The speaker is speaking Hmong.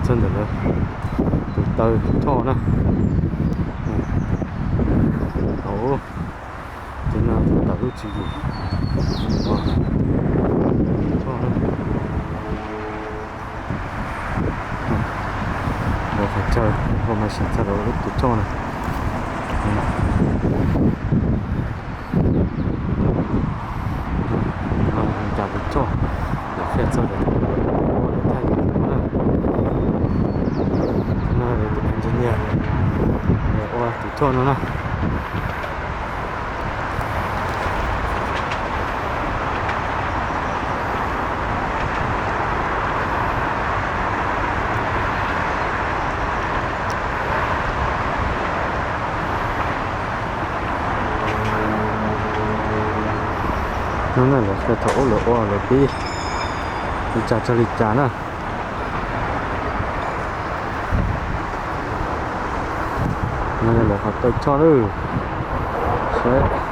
Ntawm lawv tus taw tus choj na. Hauv, tus no tus tawm lub tswv yim, tus choj na. Lawv qhov chaw information txog lawv lub tus choj na. No cas tus choj, lawv qhia txog lawv, lawv thaij tus choj na. No lawv tus engineer, lawv ua tus choj no na. No na lawv qhia thaum ub lawv ua lawv pib li cas txog li cas na. No yog lawv qhov taw choj lawm. Saib.